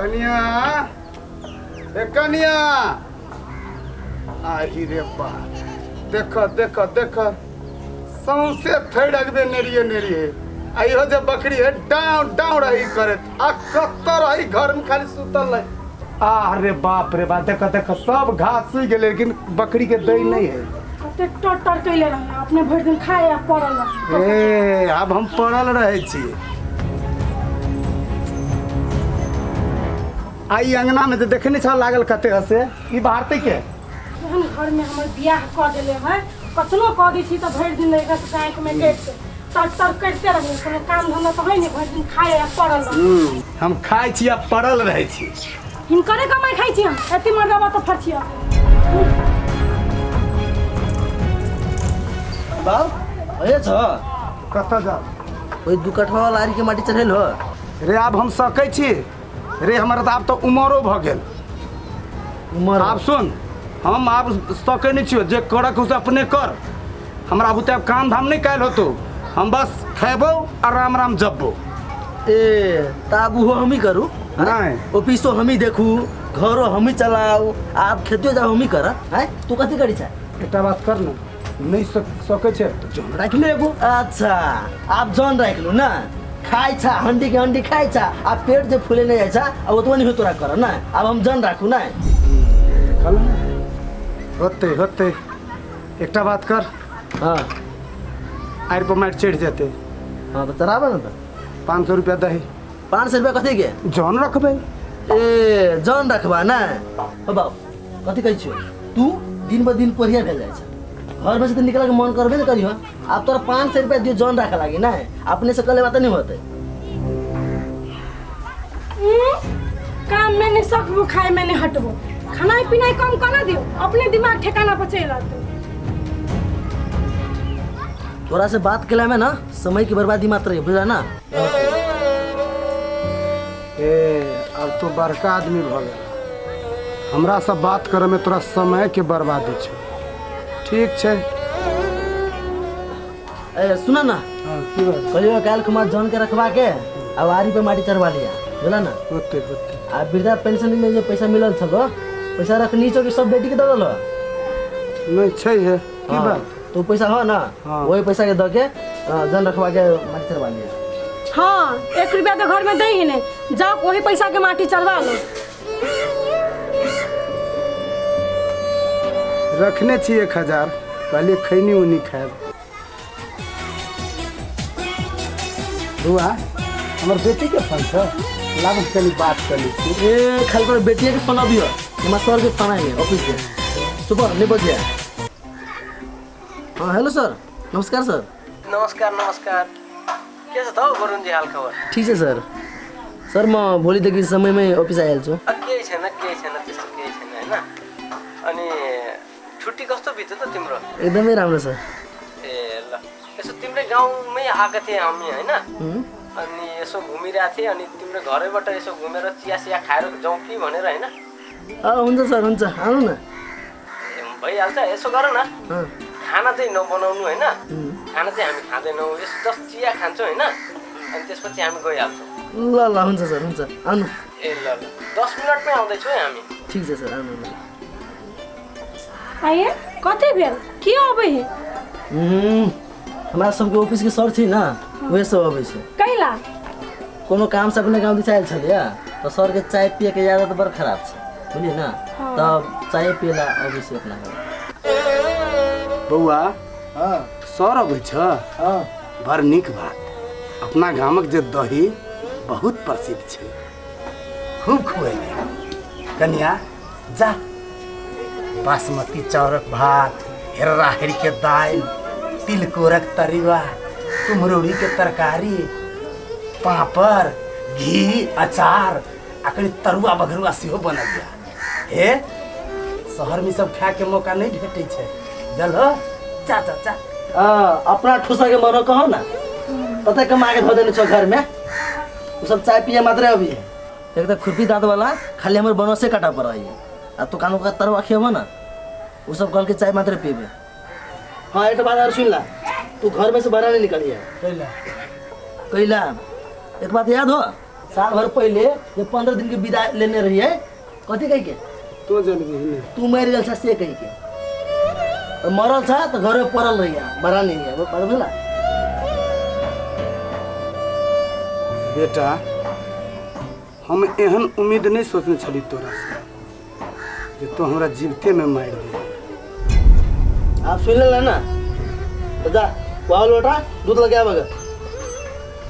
कनिया, ए कनिया, आही रे बा, देख देख देख, सौंसे थैड़ अगबे नेरिये नेरिये। आ इहो जे बकरी है डाउन डाउन रही करत, आ कत्त रही घर में खाली सुतल रही। अरे बाप रे बाप, देख देख सब घास सूख गेलै, लेकिन बकरी के दै नहीं है। कते टर टर कैले रहे, अपने भरि दिन खाए आ पड़ल रहे। ए आब हम पड़ल रहै छी। आ ई अंगना में जे देखने छल लागल कते हसे, ई बाहरते के एहन घर में हमर बियाह कऽ देले है, कतनो कऽ दै छी तऽ भरि दिन लड़का सबके आँखि में कटि तर तर करिते रहे, कोनो काम धंधा तऽ है नहीं, भरि दिन खाए आ पड़ल रहे। हम खाइ छी आ पड़ल रहै छी। हिनकरे कमाइ खाइ छी हम, एते मर्दाबा तऽ फरछिया। बाप अरे छ कतऽ जाउ? ओहि दू कठवा वाला आरी के माटी चढ़ेल हो रे। आब हम सकै छी रे, हमर तऽ आब तऽ उमरो भऽ गेल। उमर आब सुन, हम आब सकै नहि छियौ, जे करक हो से अपने कर। हमरा बुते आब काम धाम नहि काल्हि होतौ, हम बस खेबौ आ राम राम जपबौ। ए त आब ओहो हमही करू? नहि। ऑफिसो हमही देखू, घरो हमही चलाउ, आब खेतियो जाउ हमही कर। आँय तू कथी करी छै? एकटा बात कर ने, नहि सकै छै तऽ जन राखि ले एगो। अच्छा आब जन राखि लू ना, खाइ छा हंडी के हंडी खाइ छा, आ पेट जे फूले नहीं जाइ छा आ ओतबो नहीं हो तोरा कर ना, आब हम जन राखू ना। होते होते एकटा बात कर। हाँ। आरि पर माटि चढ़ि जेतै। हाँ तऽ चढ़ाबे ने। तऽ 500 रुपया दही। 500 रुपया कथी के? जन रखबै। ए जन रखबा ना। हो बाबू कथी कहै छियौ तू, दिन ब दिन कोढ़िया भेल जाइ छै, घर में से तऽ निकले के मन करबे ने करियो। आब तोरा 500 रुपया दियो जन रखे लागी ना, अपने से कले बात नहीं होते। काम में नहीं सकबो, खाए में नहीं हटबो, खाना पीना कम कर दियो, अपने दिमाग ठिकाना पर चलि आते। तोरा से बात केला में ना समय की बर्बादी मात्र है, बुझला ना। ए अब तो बड़का आदमी भ गेल, हमरा से बात करे में तोरा समय के बर्बादी छौ। ठीक छै। ए सुना ना। हां की बात? कहियो काल कुमार जन के रखवा के अब आरी पे माटी चढ़वा लिया, बुझला ना। होते होते। आ वृद्धा पेंशन में जे पैसा मिलल छलो, पैसा रखनी छौ कि सब बेटी के दऽ देलहो? नहीं छै है। की बात? तो पैसा हो ना, हाँ। वही पैसा के दऽ के जन रखवा के माटी चढ़वा लिया। हाँ 1 रुपया तो घर में दे ही नहीं, जाओ वही पैसा के माटी चढ़वा लो। रखने छी 1000, कहलिए खैनी उनी खायब। बुआ हमर बेटी के फोन छ, लाब कनी बात कर ली छी। ए खाली तोर बेटिया के फोन अबियो, हमरा सर के फोन आइए ऑफिस से। सुबह नहीं बजिया। हाँ हेलो सर, नमस्कार सर। नमस्कार नमस्कार, के छ त हौ वरुणजी, हाल खबर? ठीक छ सर। सर म भोलिदेखि समयमै अफिस आइहाल्छु। केही छैन, केही छैन, त्यस्तो केही छैन हैन। अनि छुट्टी कस्तो बित्यो त तिम्रो? एकदमै राम्रो सर। ए ल, यसो तिम्रै गाउँमै आएका थिएँ हामी हैन, अनि यसो घुमिरहेको थिएँ, अनि तिम्रो घरैबाट यसो घुमेर चिया सिया खाएर जाउँ कि भनेर हैन। हुन्छ सर हुन्छ, आउनु न। ए भइहाल्छ, यसो गर न, खाना चाहिँ नबनाउनु हैन, खाना चाहिँ हामी खाँदैनौँ, यसो जस्ट चिया खान्छौँ हैन, अनि त्यसपछि हामी गइहाल्छौँ। ल ल हुन्छ सर हुन्छ, आउनु। ए ल ल, 10 मिनटमै आउँदैछु है हामी। ठिक छ सर, आउनु न। आइए कति बेर के अबै है? हमरा सबके ऑफिस के सर छी ना, उहे सब अबै छै। कैला? कोनो काम से अपने गाँव दिस आयल छलियै तऽ सर के चाय पिए के आदत बड़ खराब छै, बुझलियै ना, तब चाय पिएला अबै छै अपना घर। बौआ हाँ सर अबै छ? हाँ। बड़ नीक बात, अपना गामक जे दही बहुत प्रसिद्ध छै, खूब खुएबै। कनिया जा, बासमती चाउरक भात, राहरि के दालि, तिलकोरक तरुआ, कुम्हरौरी के तरकारी, पापड़, घी, अचार आ कनि तरुआ बघरुआ सेहो बनल या। हे शहर में सब खाए के मौका नहीं भेटै छै। जल हो चा चा चा। अपना ठूसा के मरो कहो ना, पता कमा के धो देने छौ घर में, उ सब चाय पिए मात्रे अभी है। एक तो खुरपी दाँत वाला खाली हमर बनसे काटा पर है, आ तू कानू का तरुआ खियाबो ना, उ सब कहल के चाय मात्रे पीबे। हाँ एक बात और सुन ला, तू घर में से बाहर नहीं निकलिए। कैला? कैला एक बात याद हो? साल भर पहिले जे 15 दिन के विदा लेने रहिए कथी कहि के तो जानबी ने तू मरि गेल छ से कहि के तो मरल छ तो घरे पड़ल रहिया बड़ा नहीं है बात बुझला। बेटा हम एहन उम्मीद नहीं सोचने छली तोरा से जे तू हमरा जीवते में मार दे। आप सुन ले ना तो जा वहाँ लोटा दूध लगे आवेगा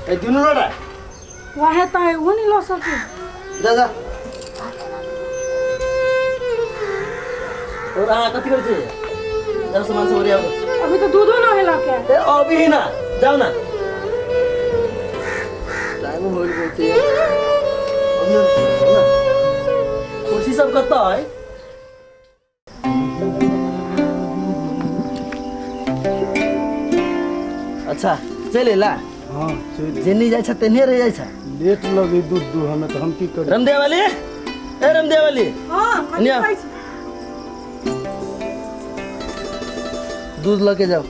ए दुनू लोटा वहे त है वो नहीं लो सके जा जा। और हाँ कथी कर छी जरा सामान सब ओरियाओ। अभी तो दूधो ना है लाके ए अभी ही ना जाओ ना टाइम हो गेल बोलते अभी ना कुर्सी सब कत्ता है। अच्छा चले ला। हां चल जेनी जाय छ तेने रह जाय छ लेट लगे दूध दू हमें तो हम की करी। रामदेव वाली ए रामदेव वाली। हां कथी कहै छी दूध लके जाओ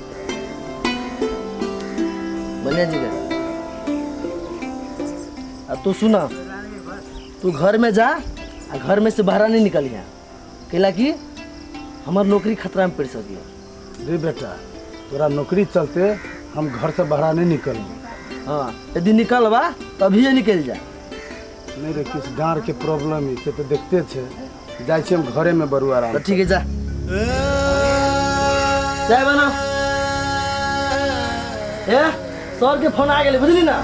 बनिया जी का। अब तू सुना तू घर में जा आ घर में से बाहर नहीं निकलिया कैला कि हमार नौकरी खतरा में पड़ सकी। रे बेटा तोरा नौकरी चलते हम घर से बाहर नहीं निकलबो। हाँ यदि निकलबा तभी निकल जा। नहीं रे किस डाँर के प्रॉब्लम है से तो देखते छे जाइ छी हम घरे में बरू आराम। तो ठीक है जा चाय बनाओ। ए सर के फोन आ गेलै बुझली ना।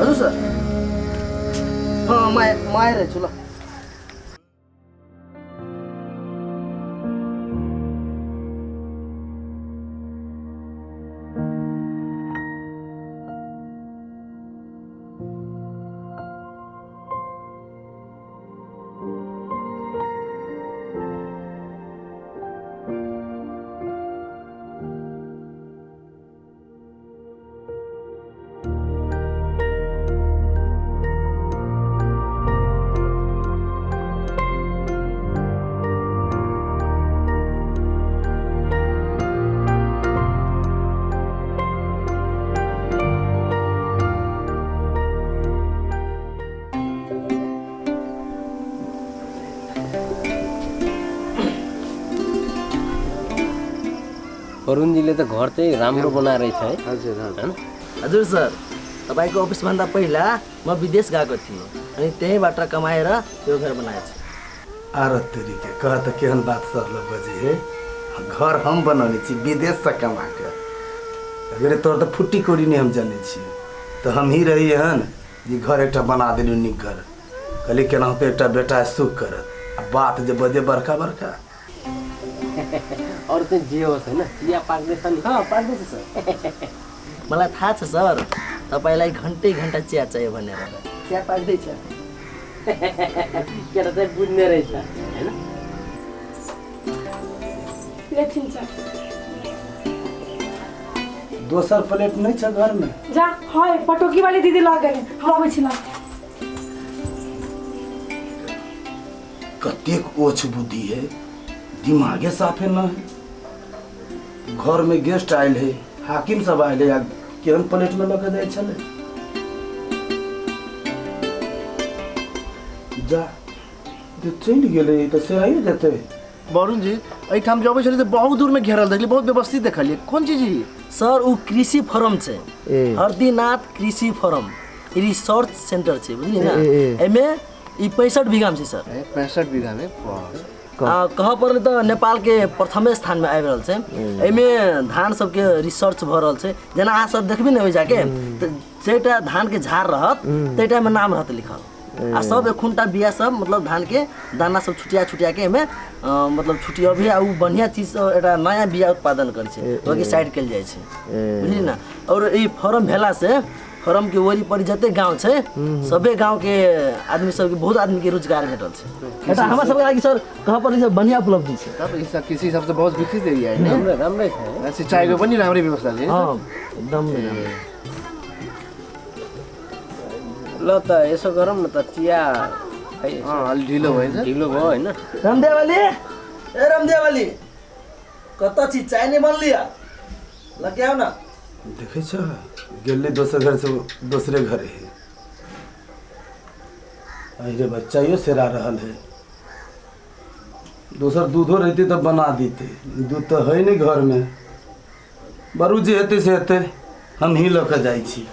हजुर सर। हाँ म आइरहेछु ल। वरुणजीले त घर चाहिँ राम्रो बनाएर रहेछ है। हजुर हजुर हजुर सर तपाईको अफिसभन्दा पहिला म विदेश गएको थिएँ अनि त्यहीँबाट कमाएर यो घर बनाएको छु। आर तरीके कह त केहन बात सर ल बजी है घर हम बनौने छी विदेश से कमा के अगर तोर त फुट्टी कोड़ी नहीं हम जाने छी तो हम ही रही हन जे घर एकटा बना देलु नीक घर कहली केनाहुतो एकटा बेटा सुख करत आ बात जे बजे बड़का बड़का अरू चाहिँ जे होस् हैन चिया पाक्दैछ नि। अँ पाक्दैछ सर। मलाई थाहा छ सर तपाईलाई घन्टै घन्टा चिया चाहियो भनेर चिया पाक्दैछ। केटा चाहिँ बुझ्ने रहेछ हैन। लेथिन सर दोसर प्लेट नहीं छ घर में जा है पटोकी वाली दीदी लग गए हम अबै छी। कतेक ओछ बुद्धि है दिमागे साफे न है। घर में गेस्ट आयल है हाकिम सब आयल है केहन प्लेट में लके जाइ छलै जा चलि गेलै तऽ सेराइयो जेतै। वरुण जी एहिठाम जे अबै छलियै तऽ बहुत दूरमे घेरल देखलियै बहुत व्यवस्थित देखलियै कोन चीज ई? सर उ कृषि फार्म छै हरदीनाथ कृषि फार्म रिसर्च सेंटर छै बुझलियै ना। एमे ई 65 बीघा में छै सर। 65 बीघा में कह पड़ल तऽ नेपाल के प्रथमे स्थान में आबि रहल छै। एहिमे धान सबके रिसर्च भऽ रहल छै जेना अहाँ सब देखबी ने ओहि जाके तऽ जाहिटा धान के झाड़ रहत ताहिटा में नाम रहत लिखल आ सब एखुनटा बिया सब मतलब धान के दाना सब छुटिया छुटिया के एहिमे मतलब छुटियबी आ उ बढ़िया चीज एकटा नया बिया उत्पादन करै छै ओहिके साइड कयल जाइ छै बुझली ना। और ई फार्म भेला से फार्म के वरिपरि जते गाँव छै सबे गाँव के आदमी सबके बहुत आदमी के रोजगार भेटल छै। এটা हमरा सबके लागि सर कह पर्ने छ बढ़िया उपलब्धि छ। तब ई सब कृषि सबसे बहुत विकसित एरिया है राम्रो राम्रै छ। सिंचाईको पनि राम्रै व्यवस्था छ। हां एकदम राम्रो। ल त यसो गरौँ न त चिया खै अलि ढिलो भयो ढिलो भयो हैन। रामदेवाली ए रामदेवाली कत छी चाय नै बनली ल के आउ न। देखै छ गेलै दोसर घर से दोसरे घर है अरे बच्चा सेरा रहल है। दोसर दूधो रहते तो बना देते, दूध तो है नहीं घर में। बरू जे हेतै से हेतै, हम ही लऽ कऽ जाइ छी।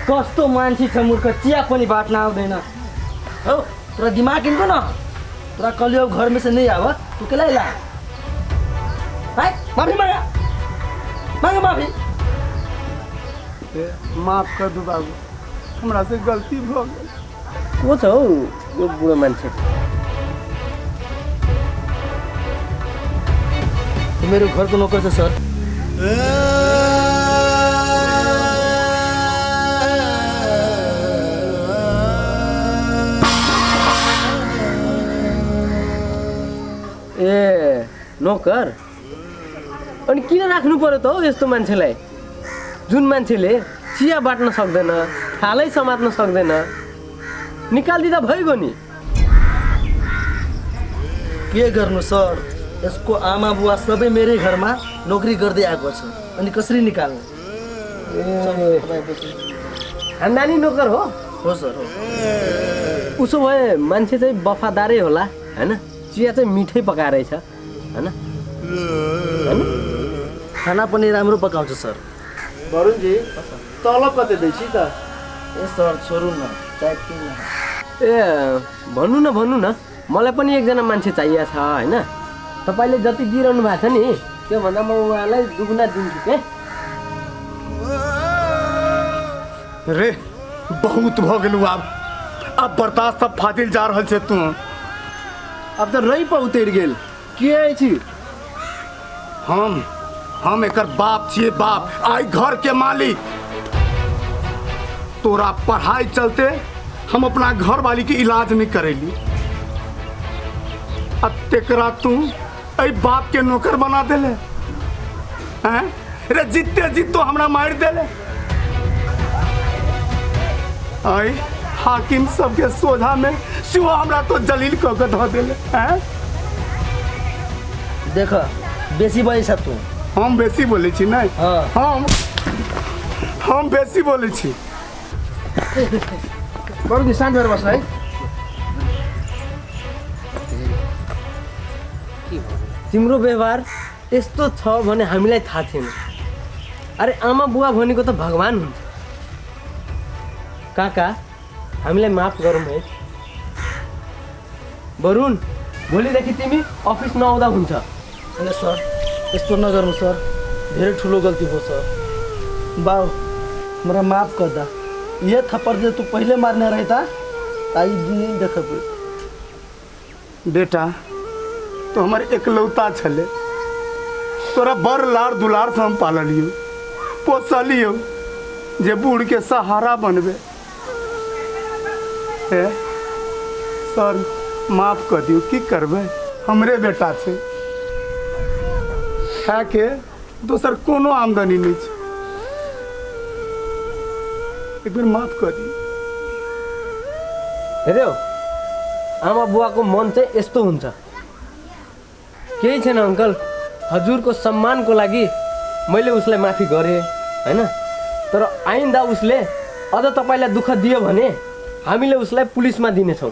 कस्तो मान्छे छ मूर्ख, चिया पनि बाट्न आउँदैन। हौ तोरा दिमाग किनको न, तोरा कहलियो घर में से नहीं आव, तू केला अइला? हाय माफी मांगा, मांगा माफी। माफ कर दू बाबू, हमरा से गलती भ गेल। को छ हौ यो बुढो मान्छे? तू मेरो घरको नोकर छ सर। ए नोकर अनि किन राख्नु पर्यो त हौ यस्तो मान्छेलाई, जुन मान्छेले चिया बाट्न सक्दैन, थालै समात्न सक्दैन, निकालिदिँदा भइगयो नि। के गर्नु सर, यसको आमा बुवा सबै मेरै घरमा नोकरी गर्दै आएको छ, अनि कसरी निकाल्नु? खानदानी नोकर हो? हो सर हो। उसो भए मान्छे चाहिँ वफादारै होला हैन, चिया चाहिँ मिठै पकाएर छ हैन? हैन खाना पनि राम्रो पकाउँछ सर। वरुणजी तलब कति दै छी त? ए सर छोड्नु न, चाय पिउँ न। ए भन्नु न भन्नु न, मलाई पनि एकजना मान्छे चाहिएको छ हैन, तपाईले जति दिइरहनु भएको छ नि त्योभन्दा म उहाँलाई दुगुना दिन्छु के। रे बहुत भ गेलु, आब अब बर्दाश्त सब फाटिल जा रहल छै। तू अब त रही पर उतरि गेल के अछि? हम एकर बाप छियै, बाप, आई घर के मालिक। तोरा पढ़ाई चलते हम अपना घर वाली के इलाज नहीं करेली, अब तेकरा तू ऐ बाप के नौकर बना देले हैं? रे जीते जीत तो हमरा मार देले। आई हाकिम सबके सोझा में सिवा हमरा तो जलील कऽ के धऽ देले हैं? देख बेसी बजै छ तू। हम बेसी बोलै छी नहीं? हाँ। हम बेसी बोलै छी। बरु शान्त भएर बस्नु है। तिम्रो व्यवहार यस्तो छ भने हामीलाई थाहा थिएन। अरे आमा बुवा भनेको त भगवान हुन्छ। काका हामीलाई माफ गरौँ है। वरुण भोलिदेखि तिमी अफिस नआउँदा हुन्छ। होइन सर यस्तो नगर्नु सर, धेरै ठुलो गल्ती हो सर। बाउ हमरा माफ कर दा, ये थप्पड़ जे तू पहिले मारने रही था ताई दिन देख। बेटा तो हमर एकलौता छले, तोरा बड़ लाड़ दुलार से हम पाललियो पोसलियो, जे बूढ़ के सहारा बनबे। हे सर माफ कर दियो, की करबै, हमरे बेटा छै, खाके दोसर कोनो आमदनी नहीं छै, एक बेर माफ कर दियो। हेऱ्यौ आमा बुवाको मन चाहिँ यस्तो हुन्छ। केही छैन अङ्कल, हजुरको सम्मानको लागि मैले उसलाई माफी गरेँ हैन, तर आइन्दा उसले अझ तपाईँलाई दुःख दियो भने हामीले उसलाई पुलिसमा दिनेछौँ।